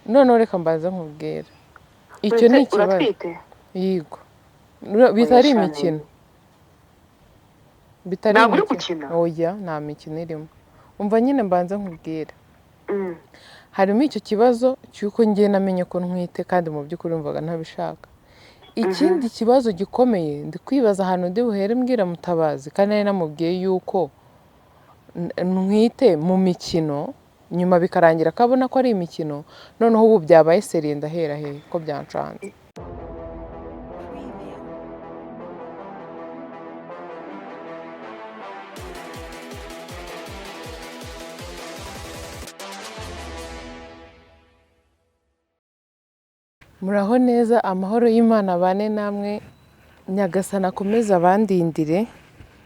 Noneho reka mbanze nkubwire, icyo ni Uretse ikibazo. Uratwite? Yego. Oya Bitari sha imikino. Nene. Bitari Ntabwo uri imikino. gukina? Oya, nta mikino irimo. Umva nyine mbanze nkubwire, harimo icyo kibazo cy'uko ngiye namenye ko ntwite kandi mu by'ukuri numvaga ntabishaka. Ikindi kibazo gikomeye, ndi kwibaza ahantu ndi buhere mbwira Mutabazi kandi nari namubwiye yuko ntwite mu mikino, nyuma bikarangira ko abona ko ari imikino. Noneho ubu byabaye sérieux, ndahera hehe ko byancanze? Preview. Muraho neza, amahoro y'Imana abane namwe, Nyagasani akomeze abandindire.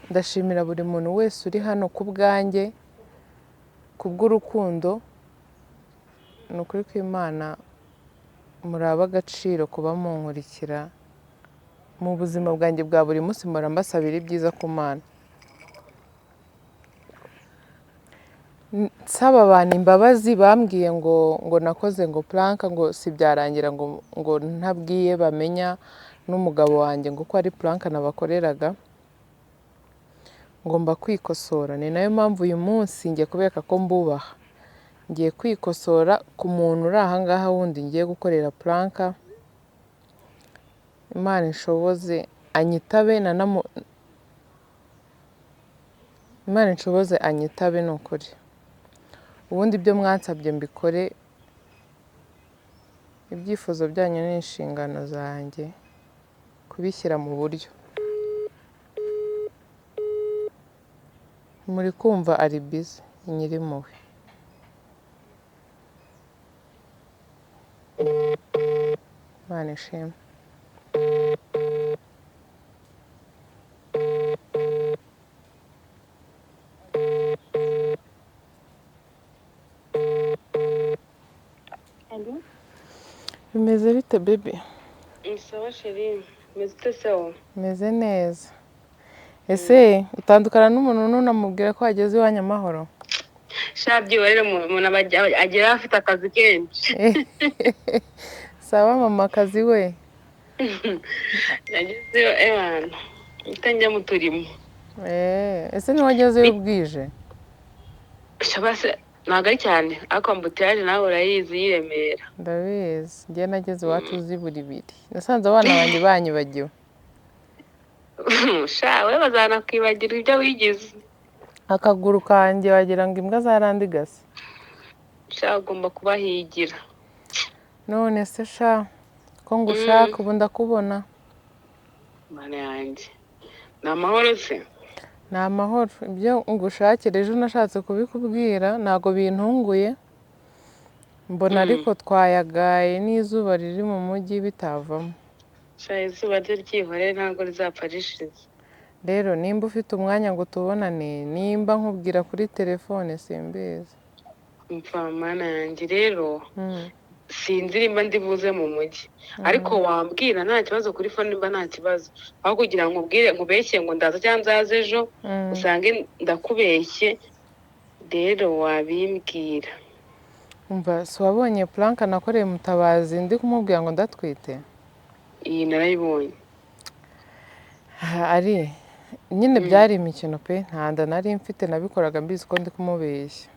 Ndashimira buri muntu wese uri hano ku bwanjye, ku bw'urukundo. Ni ukuri kw'Imana muri ab'agaciro kuba munkurikira mu buzima bwanjye bwa buri munsi, mpora mbasabira ibyiza ku Mana. Nsaba abantu imbabazi bambwiye ngo nakoze ngo prank, ngo si byarangira ngo ntabwiye bamenya n'umugabo wanjye ngo ko ari prank nabakoreraga. Ngomba kwikosora, ni nayo mpamvu uyu munsi ngiye kubereka ko mbubaha. Ngiye kwikosora ku muntu uri aha ngaha wundi ngiye gukorera prank. Imana inshoboze anyitabe, nanamu Imana inshoboze anyitabe, ni ukuri. Ubundi ibyo mwansabye mbikore, ibyifuzo byanyu ni inshingano zanjye kubishyira mu buryo. Muri kumva ari busy nyirimpuhwe. Imana ishimwe. Allô? Bimeze bite, baby? Ni sawa chérie, umeze ute se wowe? Meze neza. Ese utandukana n'umuntu nunamubwira ko wageze iwanyu amahoro? Sha, byihorere, umuntu aba agera afite akazi kenshi. Sawa mama kazi we. Nagezeyo ebana mpita njya mu turimo. Ese ntiwagezeyo bwije? Sha se ntabwo ari cyane, ariko embouteillage nawe urayizi y'i Remera. Ndabizi. Njye nageze iwacu zibura ibiri. Nasanze abana banjye banyibagiwe. Sha we, bazanakwibagirwa ibyo wigize. Akaguru kanjye wagira ngo imbwa zarandigase. Sha, ugomba kubahigira. None se sha, ko ngushaka ubu ndakubona? Mana yanjye, ni amahoro se? Ni amahoro. Ibyo ngushakira ejo nashatse kubikubwira, ntabwo bintunguye. Mbona ariko twayagaye n'izuba riri mu mujyi bitavamo. Sha, izuba ryo ryihorere, ntabwo rizapfa rishize. Rero nimba ufite umwanya ngo tubonane, nimba nkubwira kuri telefone, simbizi. Umva Mana yanjye rero, sinzi nimba ndi buze mu mujyi, ariko wambwira nta kibazo kuri phone nimba nta kibazo, aho kugira ngo ubwire nkubeshye ngo ndaza cyangwa nzaza ejo, usange ndakubeshye. Rero wabimbwira. Umva, si wabonye prank nakoreye Mutabazi ndi kumubwira ngo ndatwite? Iyi narayibonye. Ah, ari nyine byari imikino pe, nta nda nari mfite, nabikoraga mbizi ko ndi kumubeshya.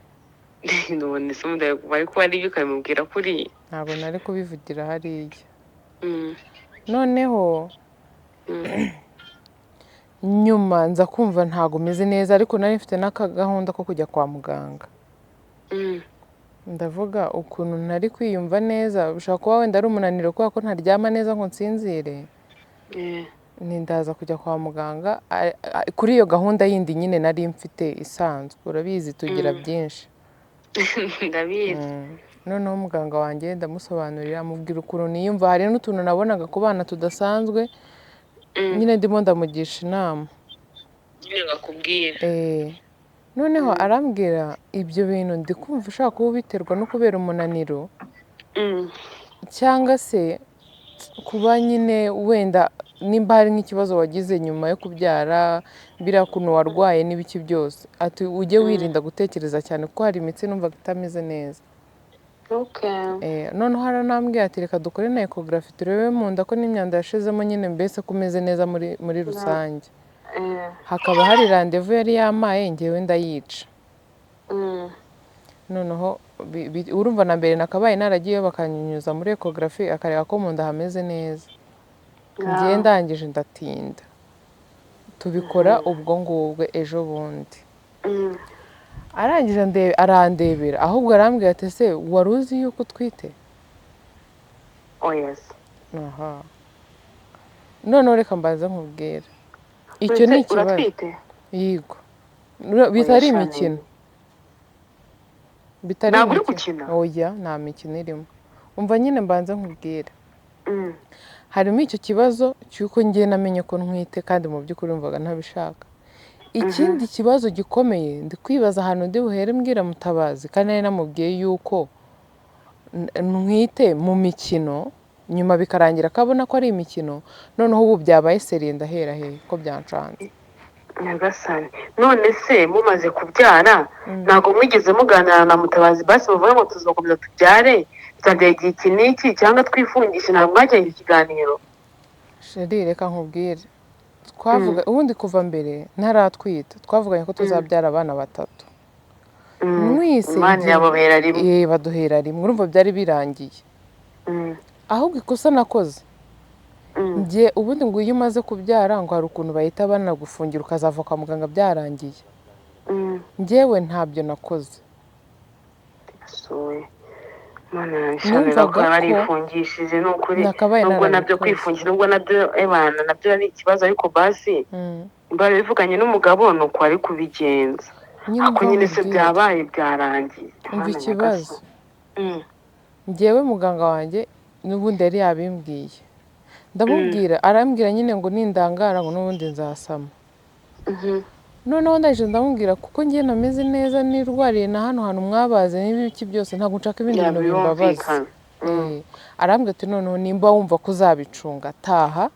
None se umuntu bari kuba ari byo ukabimubwira kuri? Ntabwo nari kubivugira hariya. Noneho nyuma nza kumva ntabwo meze neza, ariko nari mfite n'akagahunda ko kujya kwa muganga. Ndavuga ukuntu ntari kwiyumva neza, bishobora kuba wenda ari umunaniro kubera ko ntaryama neza ngo nsinzire. Ni ndaza kujya kwa muganga kuri iyo gahunda yindi nyine nari mfite isanzwe, urabizi tugira byinshi. Ndabizi. Noneho muganga wanjye ndamusobanurira, amubwira ukuntu niyumva, hari n'utuntu nabonaga ku bana tudasanzwe. Nyine ndimo ndamugisha inama. Nyine bakubwira. Noneho arambwira, ibyo bintu ndi kumva ushobora kuba ubiterwa no kubera umunaniro cyangwa se kuba nyine wenda nimba hari nk'ikibazo wagize nyuma yo kubyara, biriya kuntu warwaye n'ibiki byose. Ati ujye wirinda gutekereza cyane kuko hari imitsi numvaga itameze neza. Okay. Noneho haranambwiye ati reka dukore na ecography turebe mu nda ko n'imyanda yashizemo nyine, mbese ko umeze neza muri rusange. Hakaba hari rendez-vous yari yamaye, ngewe ndayica. Noneho urumva na mbere nakabaye naragiyeyo bakanyunyuza muri ecography, akareba ko mu nda hameze neza. Ngewe ndangije ndatinda, tubikora ubwo ngubwo ejo bundi. Arangije arandebera, ahubwo arambwira ati: "Ese wari uzi yuko utwite?" Oh yes. Aha noneho reka mbanze nkubwire, icyo ni Ese ikibazo. Uratwite? Yego, bitari Oya, imikino, bitari Ntabwo uri imikino. gukina? Oya, nta mikino irimo. Umva nyine mbanze nkubwire. Harimo icyo kibazo cy'uko ngiye namenye ko ntwite, kandi mu by'ukuri numvaga ntabishaka. Ikindi kibazo gikomeye, ndi kwibaza ahantu ndi buhere mbwira Mutabazi, kandi nari namubwiye yuko ntwite mu mikino, nyuma bikarangira akabona ko ari imikino. Noneho ubu byabaye sérieux, ndahera hehe ko byancanze? Nyagasani, none se mumaze kubyara ntabwo mwigeze muganira na Mutabazi, basi muvuge ngo tuzakomeza tubyare, tuzabyara igihe iki n'iki, cyangwa twifungishe? Ntabwo mwagiranye ikiganiro? Chérie, reka nkubwire. Twavuga ubundi kuva mbere ntaratwita, twavuganye ko tuzabyara abana batatu. Mwise Imana yababera rimwe. Baduhera rimwe, urumva byari birangiye. Ahubwo ikosa nakoze, njye ubundi ngo iyo umaze kubyara ngo hari ukuntu bahita banagufungira, ukazava kwa muganga byarangiye. Njyewe ntabyo nakoze. Soye. Mana yanjye, Shanel, Numvaga bakaba ko barifungishije ni ukuri. Nakabaye Nubwo nabyo narabikoze. kwifungisha, nubwo nabyo ebana nabyo ari ikibazo, ariko basi imba bivuganye n'umugabo ni uko ari kubigenza. Nyine Ariko umva nyine se nkubwire. byabaye, byarangiye. Umva Mana ikibazo. nyagasani. Njyewe muganga wanjye n'ubundi yari yabimbwiye, ndamubwira, arambwira nyine ngo nindangara ngo n'ubundi nzasama. Noneho ndaje ndamubwira, kuko njye nameze neza, nirwariye na hano hantu mwabaze n'ibiki byose, ntabwo nshaka ibindi Ya, bintu bimbabaza. Birumvikana. Arambwira ati: "Noneho nimba wumva ko uzabicunga, taha,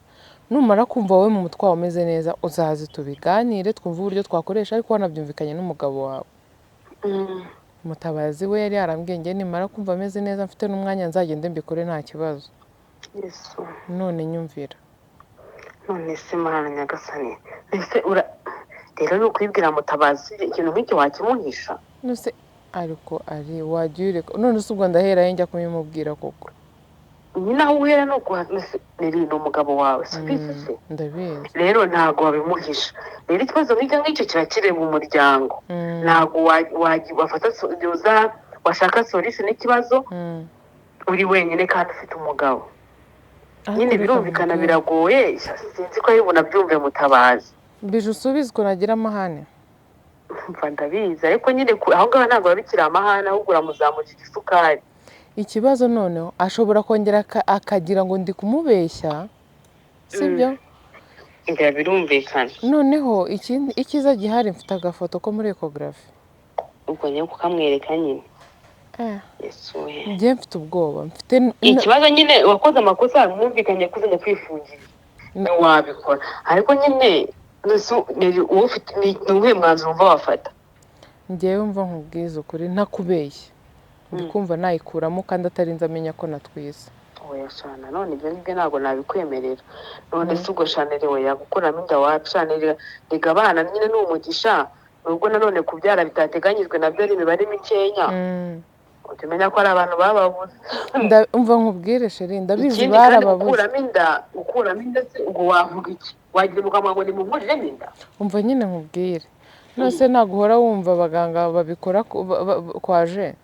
numara kumva wowe mu mutwe wawe umeze neza, uzaze tubiganire, twumve uburyo twakoresha, ariko wanabyumvikanye n'umugabo wawe." Mutabazi we yari yarambwiye, njye nimara kumva ameze neza, mfite n'umwanya, nzagende mbikore, nta kibazo. Yesu. None nyumvira. None se Mana nyagasani, ese ura rero ni ukubibwira Mutabazi, ikintu nk'icyo wakimuhisha? Nose ariko ari wajya ureka, none se ubwo ndaherayo njya kubimubwira koko? Nyine aho uhera ni uguha ni umugabo wawe, si ubizi se? Ndabizi. Rero ntabwo wabimuhisha. Rero ikibazo nk'icyo ngicyo kiba kireba umuryango. Ntabwo wafata uza washaka solution n'ikibazo uri wenyine kandi ufite umugabo. Ariko Nyine reka birumvikana, nkubwire. biragoye. Sinzi ko ari bunabyumve Mutabazi. Bije usubize ukuntu agira amahane. Mva ndabizi, ariko nyine aho ngaho ntabwo biba bikiri amahane, ahubwo uramuzamurira isukari. Ikibazo noneho ashobora kongera akagira ngo ndi kumubeshya, sibyo? Ngira birumvikana. Noneho ikindi icyiza gihari, mfite agafoto ko muri ecography. Ubwo nyine kukamwereka nyine. Yesu we. Njye mfite ubwoba, mfite Ikibazo nyine wakoze amakosa, mwumvikanye ko uzajya kwifungira, wabikora, ariko nyine wowe ufite ni uwuhe mwanzuro wumva wafata? Njyewe mva nkubwize ukuri, ntakubeshye, ndi kumva nayikuramo kandi atarinze amenya ko natwise. Oya shana, none ibyo ngibyo ntabwo nabikwemerera. None se ubwo Shanel we yagukuramo inda? Wapi Shanel, rega abana nyine ni umugisha, nubwo nanone kubyara bitateganyijwe nabyo ari imibare mikenya. Ujya umenya ko ari abantu bababuze. Umva nkubwire chérie, ndabizi. Ikindi kandi Barababuze. Gukuramo inda se ubwo wavuga iki? Wagira umugabo ngo nimunkuriremo inda? Umva nyine nkubwire, none se ntabwo uhora wumva abaganga babikora kwaje?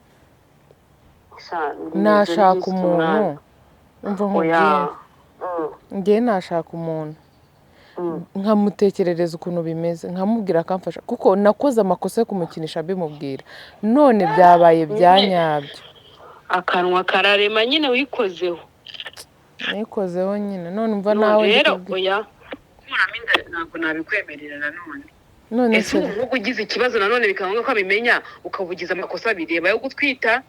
Sha, Nashaka ni umuntu umwana. Umva Oya. nkubwire, njyewe nashaka umuntu nkamutekerereza ukuntu bimeze, nkamubwira akamfasha, kuko nakoze amakosa yo kumukinisha mbimubwira, none byabaye bya nyabyo. Akanwa kararema nyine, wikozeho. Nikozeho nyine, none umva None nawe rero ndikubwira. Oya, gukuramo inda ntabwo nabikwemerera nanone. None Ese se ubu ugize ikibazo nanone bikaba ngombwa ko abimenya, ukaba ugize amakosa abiri yo gutwita,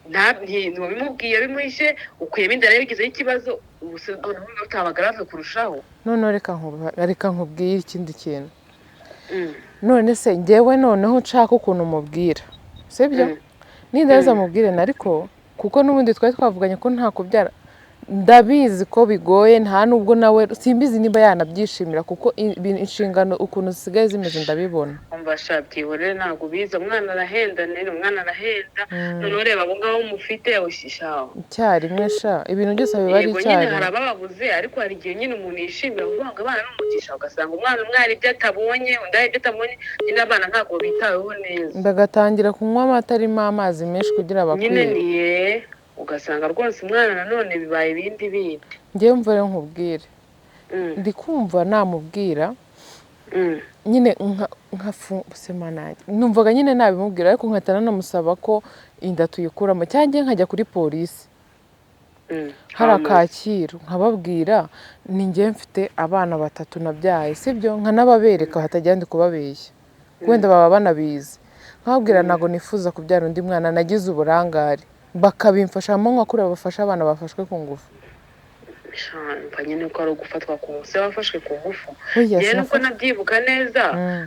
ntiwabimubwiye, bimuhishe, ukuyemo inda nayo bigizeho ikibazo, ubu se noneho utaba grave kurushaho? Noneho reka nkubwire ikindi kintu. None se njyewe noneho nshaka ukuntu mubwira, sibyo? Mm. Nindaza mubwire, ariko Kuko n'ubundi twari twavuganye ko nta kubyara. Ndabizi ko bigoye, nta nubwo nawe simbizi niba yanabyishimira, kuko inshingano ukuntu zisigaye zimeze ndabibona. Umva sha, byihorere, ntabwo ubizi, umwana arahenda nene, umwana arahenda. Noneho reba abo ngabo mufite ushishaho. Icyarimwe sha, ibintu byose biba ari Yego nyine hari icyarimwe. abababuze, ariko hari igihe nyine umuntu yishimira kuvuga ngo abana ni umugisha, ugasanga umwana umwe hari ibyo atabonye, undi hari ibyo atabonye, nyine abana ntabwo bitaweho neza. Bagatangira kunywa amata arimo amazi menshi kugira Nyine bakwire. Niye ugasanga rwose umwana nanone bibaye ibindi bindi. Njyewe mva rero nkubwire, ndi kumva namubwira nyine nka nanjye numvaga nyine nabimubwira, ariko nkahita nanamusaba ko inda tuyikuramo, cyangwa nkajya kuri polisi hari Hama. Kacyiru, nkababwira ni njye mfite abana batatu nabyaye, sibyo? Nkanababereka hatagira ndi kubabeshya, wenda baba banabizi. Nkababwira ntabwo nifuza kubyara undi mwana, nagize uburangare, bakabimfashamo nka kuriya bafasha abana bafashwe ku ngufu. Sha, mva nyine ko ari ugufatwa ku ngufu, se wafashwe ku ngufu? Oya, Njyewe nuko sinafashwe. nabyibuka neza,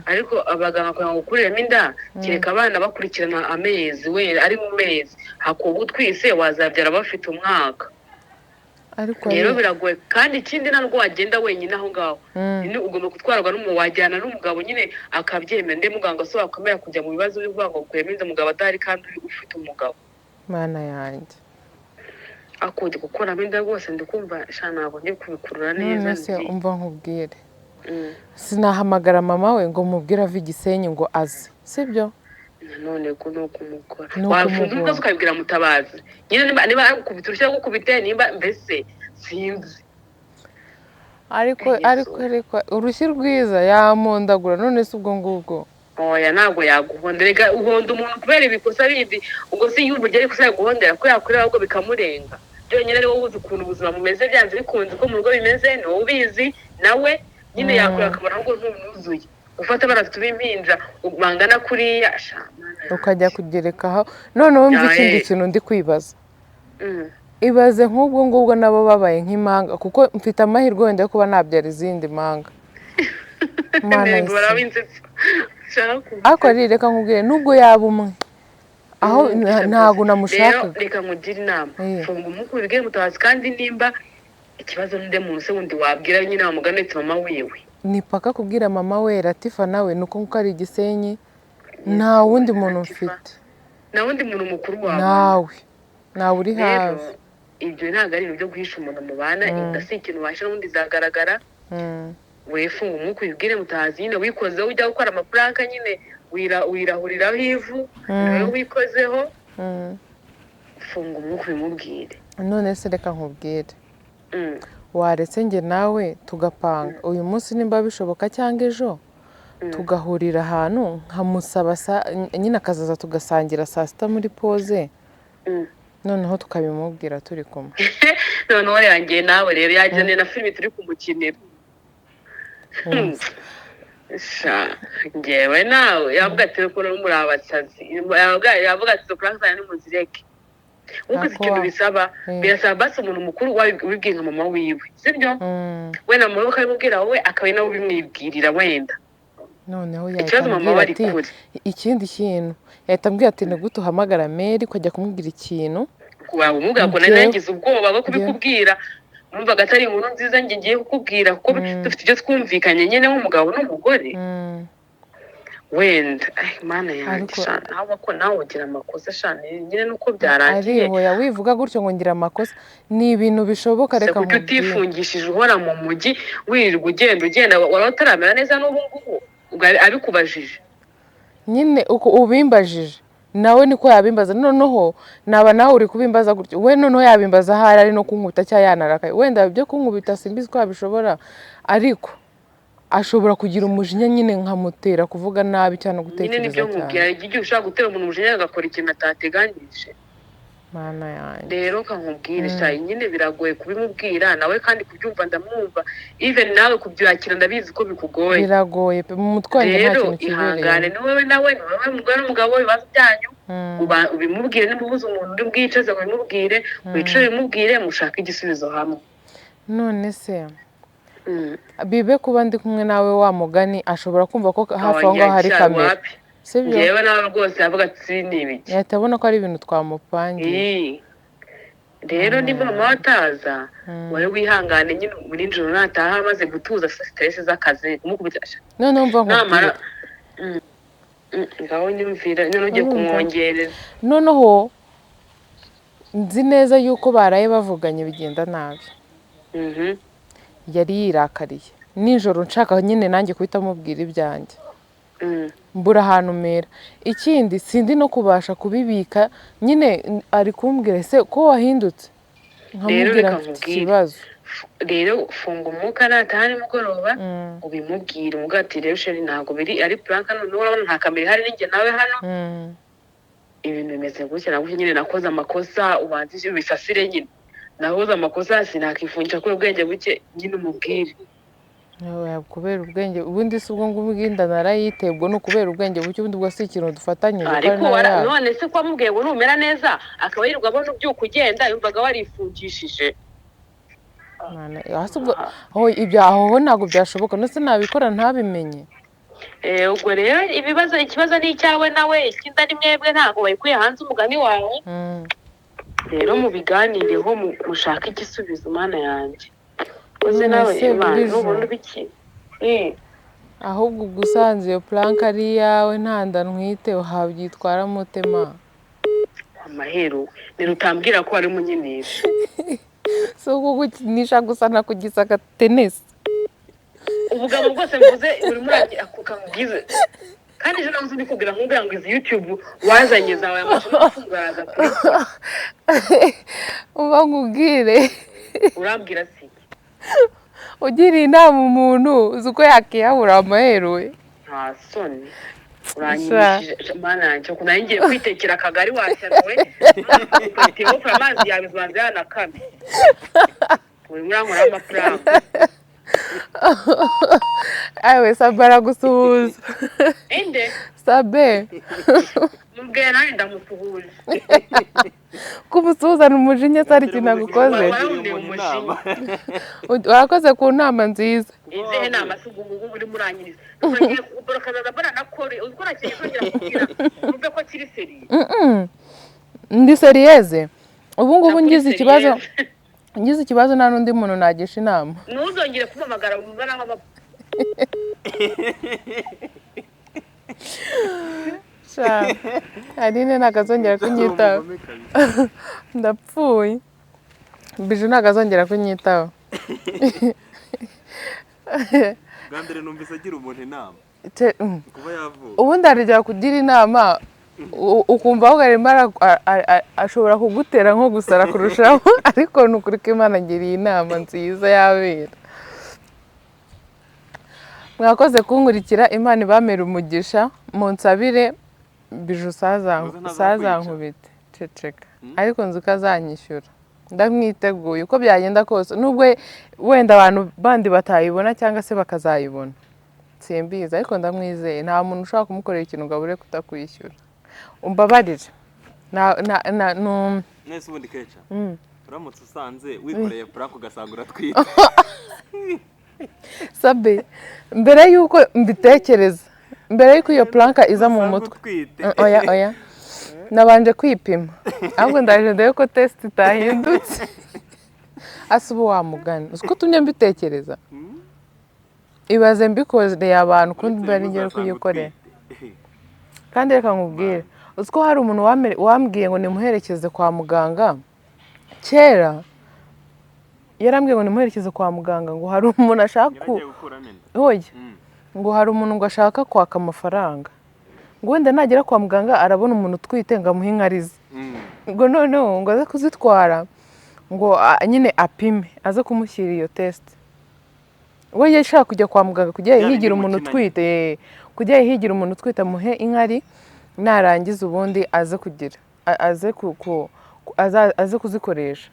ariko abaganga kugira ngo ukuriremo inda, kereka abana bakurikirana amezi, we ari mu mezi hakuba utwise wazabyara bafite umwaka. Ariko Rero biragoye, kandi ikindi ntabwo wagenda wenyine aho ngaho. Nyine ugomba gutwarwa wajyana n'umugabo nyine akabyemera. Ndi muganga se wakwemera kujya mu bibazo byo kuvuga ngo ukuremo inda umugabo adahari kandi ufite umugabo? Mana yanjye! Akunda gukuramo inda rwose, ndi kumva sha ntabwo ndi kubikurura neza. None se umva nkubwire, sinahamagara mama we ngo mubwire ave i Gisenyi ngo aze, sibyo? Nanone ko ni ukumugora. Ni Wafunga ukumugora. umugozi ukabibwira Mutabazi nyine, niba agukubita urushyi agukubite, nimba mbese sinzi. Ariko Yesu. Ariko urushyi rwiza yamondagura, none se ubwo ngubwo? Oya, ntabwo yaguhonda. Reka, uhonda umuntu kubera ibikosa bindi, ubwo si yumva ugiye ikosa yaguhondera ko yakureba ahubwo bikamurenga. Byonyine ari wowe uzi ukuntu ubuzima bumeze, byanze bikunze uko mu rugo bimeze ni wowe ubizi. Nawe nyine yakureba akabona ahubwo ntunuzuye ufata abana batatu b'impinja bangana kuriya, sha Mana yanjye. Ukajya kugerekaho noneho mva ikindi kintu ndi kwibaza. Ibaze nk'ubwo ngubwo nabo babaye nk'impanga, kuko mfite amahirwe wenda yo kuba nabyara izindi mpanga. Mana Ntego y'isi. barabinsetsa. Shaka Ariko rero reka nkubwire, nubwo yaba umwe aho ntabwo Rero namushakaga. reka nkugire inama. Funga umwuka, ubibwire Mutabazi, kandi nimba ikibazo n'undi muntu se wundi wabwira nyine wamugana ati mama wiwe. Ni paka kubwira mama we Latifa, nawe ni uko nguko ari Igisenyi, nta wundi muntu Latifa. mfite. Nta wundi muntu mukuru wabona? Nawe ntawe uri Rero hafi. ibyo ntabwo ari ibintu byo guhisha umuntu mubana. Inda si ikintu washyira n'ubundi izagaragara. Wefunga umwuka, ubibwire Mutabazi nyine, wikozeho ujya gukora amafaranga nyine wirahuriraho ivu, niwe wikozeho. Funga umwuka ubimubwire. None se reka nkubwire, waretse njye nawe tugapanga uyu munsi nimba bishoboka, cyangwa ejo, tugahurira ahantu nkamusaba nyine akazaza tugasangira saa sita muri pause, noneho tukabimubwira turi kumwe. Noneho yangiye nawe rero yagizaniye na filimi turi kumukinira. Wumva. Sha, njyewe nawe yavuga ati ko muri abasazi, yavuga ati izo prank zanyu nimuzireke. Kuko Ntako ikintu bisaba birasaba basi umuntu mukuru wabibwiye nka mama wiwe, sibyo? Wenda mama we akabimubwira, wowe akaba ari nawe ubimwibwirira wenda. Noneho yahita Ikibazo mama we ambwira ari ati kure. Ikindi kintu yahita ambwira ati ni gute uhamagara Mary ukajya kumubwira ikintu? Wamubwira ko nari nagize ubwoba bwo kubikubwira, numvaga atari inkuru nziza njye ngiye kukubwira, kuko dufite ibyo twumvikanye nyine nk'umugabo n'umugore. Wenda ay Mana yanjye. Ariko Sha, nawe ko nawe ugira amakosa sha, nyine nuko byarangiye. Arihoya wivuga gutyo ngo ngira amakosa, ni ibintu bishoboka. Se Reka kuki nkubwire. utifungishije uhora mu mujyi wirirwa ugenda ugenda, wari utaramera neza n'ubu ngubu ubwo abikubajije? Nyine uko ubimbajije nawe niko yabimbaza. Noneho naba nawe uri kubimbaza gutyo, we noneho yabimbaza ahari ari no kunkubita cyangwa yanarakaye. Wenda ibyo kunkubita simbizi ko yabishobora, ariko ashobora kugira umujinya nyine nkamutera kuvuga nabi cyangwa no Nyine gutekereza nibyo nkubwira. cyane. Igihe ushobora gutera umuntu umujinya agakora ikintu atateganyije. Mana yanjye! Rero kankubwire sha, nyine biragoye kubimubwira nawe, kandi kubyumva ndamwumva, even nawe kubyakira ndabizi ko bikugoye. Biragoye pe, mu mutwe wanjye nta Rero kintu ihangane, kibereyemo. ni wowe nawe, ni wowe mugore n'umugabo, ibibazo byanyu ubimubwire. Niba ubuze umuntu uri bwicaze ngo ubimubwire, wicare ubimubwire, mushake igisubizo hamwe. None se bibe kuba ndi kumwe nawe, wa mugani ashobora kumva ko hafi aho ngaho hari Oya, kamera, wapi. sibyo? Njyewe nawe rwose yavuga ati ni ibiki? Yahita abona ko ari ibintu twamupangiye. Ii. Rero niba mama we ataza, wowe wihangane nyine, muri nijoro nataha amaze gutuza afite stress z'akazi, kumukubita Noneho mva namara nkubwire. Ngaho nyumvira none ugiye Urumva? kumwongereza. Noneho nzi neza yuko baraye bavuganye bigenda nabi. Yari yirakariye nijoro, nshaka nyine nanjye guhita mubwira ibyanjye, mbura ahantu mera. Ikindi, sindi no kubasha kubibika nyine. Ari kumbwira: "Ese ko wahindutse?" Rero Nkamubwira reka mfite nkubwire. ikibazo. Rero funga umwuka, nataha nimugoroba ubimubwire, umubwire ati: "Rero chéri, ntabwo biri ari prank, noneho urabona nta kamera ihari, ninjye nawe hano, ibintu bimeze gutya na gutya, nyine nakoze amakosa." Ubanze ubisasire nyine: "Nakoze amakosa, sinakifungisha kubera ubwenge buke." Nyine umubwire. Oya, kubera ubwenge ubundi si ubwo ngubwo, inda narayitebwe ubwo ni ukubera ubwenge buke, ubundi ubwo si ikintu dufatanyije ko ari Ariko nawe yabo. None se ko wamubwiye ngo numera neza, akaba yirirwa abona ubyuka ugenda, yumvaga warifungishije? Mana, hasi ubwo aho ibyo aho ho ntabwo byashoboka, none se nabikora ntabimenye? Ubwo rero ikibazo ni icyawe nawe, icyinda ni mwebwe, ntabwo bayikuye hanze umugani wawe. Rero mubiganireho, mushake igisubizo. Mana yanjye, uzi None nawe se Imana Bijou? nubona ubiki. Ahubwo ubwo usanze iyo prank ari iyawe, nta nda ntwite, wabyitwaramo ute ma? Amaheru ntirutambwira ko wari umunyinisha. Si uko gukinisha gusa, nakugisa akatenesi. Ubugabo bwose mvuze urimo urakubwize, kandi ejo nawe ndikubwira, nkubwira ngo izi YouTube wazanye zawe amashuri afungura kuri. Uba nkubwire. Urambwira si? Ugiriye inama umuntu uzi uko yakiyahura amaheru we? Nta soni, uranyibukije. Mana yanjye, ukuntu nari ngiye kwitekera akagari, washyano we ufatiyeho amazi yawe ubanza yanakamye, urimo urankoraho amafaranga. Awe Sabe aragusuhuza. Inde? Sabe. Mubwira nawe ndamusuhuje. Kumusuhuzana umujinya se hari ikintu agukoze? Warundeye umujinya. Warakoze ku nama nziza. Izihe nama se ubwo ngubu urimo uranyiriza? Ngiye kukazaza mbona nakore, uzi ko nta kintu nzongera kubwira, wumve ko kiri sérieux. Ndi sérieuse ubu ngubu. Nakuri Ngize ikibazo, sérieuse. ngize ikibazo, nta n'undi muntu nagisha inama. Ntuzongere kumpamagara, wumva naho Sha, Aline ntabwo azongera kunyitaho. Ndapfuye. Biju ntabwo azongera kunyitaho. Bwa mbere numvise agira umuntu inama kuba yavuka. Ubundi harijya kugira inama ukumva ahubwo arimo ashobora kugutera nko gusara kurushaho, ariko ni ukuri ko Imana angiriye inama nziza y'abera. Mwakoze kunkurikira, Imana ibamere umugisha. Munsabire Biju Uzi ntazakwica. sazankubite. Ceceka. Ariko nzi ko azanyishyura, ndamwiteguye uko byagenda kose, nubwo wenda abantu bandi batayibona cyangwa se bakazayibona simbizi, ariko ndamwizeye. Nta muntu ushobora kumukorera ikintu ngo abure kutakwishyura. Umbabarire na Mwese ubundi keca, uramutse usanze wikoreye prank ugasanga uratwite? Sabe, mbere y'uko mbitekereza, mbere y'uko iyo prank iza mu Usanga mutwe, utwite. Oya, oya, nabanje kwipima. Ahubwo ndaje ndebe ko test itahindutse. Ase ubu wamugani uzi ko utumye mbitekereza? Ibaze mbikoreye abantu, ko Uretse mba rimwe ngiye uzasanga kuyikorera. utwite. Kandi reka nkubwire, uzi ko hari umuntu wambwiye ngo nimuherekeze kwa muganga kera? Yarambwiye ngo nimuherekeze kwa muganga, ngo hari umuntu ashaka Yaragiye gukuramo inda? Oya. Ngo hari umuntu ngo ashaka kwaka amafaranga, ngo wenda nagera kwa muganga arabona umuntu utwite ngo amuhe inkari ze, ngo noneho ngo aze kuzitwara, ngo nyine apime, aze kumushyira iyo test. We yashaka kujya kwa muganga kugira Bya bindi yigira umuntu mukina. utwite, kugira yigira umuntu utwite, amuhe inkari, narangiza ubundi aze kugira aze aze kuzikoresha.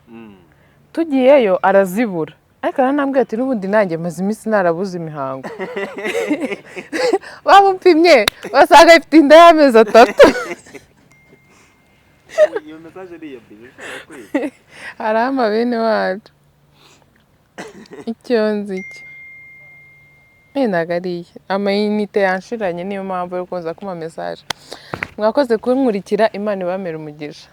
Tugiyeyo arazibura, ariko aranambwira ati: "N'ubundi nanjye maze iminsi narabuze imihango." Bamupimye basanga ifite inda y'amezi 3. Iyo message ni iya Biju ushobora kwiga. Hari amabene wacu, icyo nzi cyo ntabwo ari iye, amayinite yanshiranye, niyo mpamvu yo kuza kuma message. Mwakoze kunkurikira, Imana ibamere umugisha.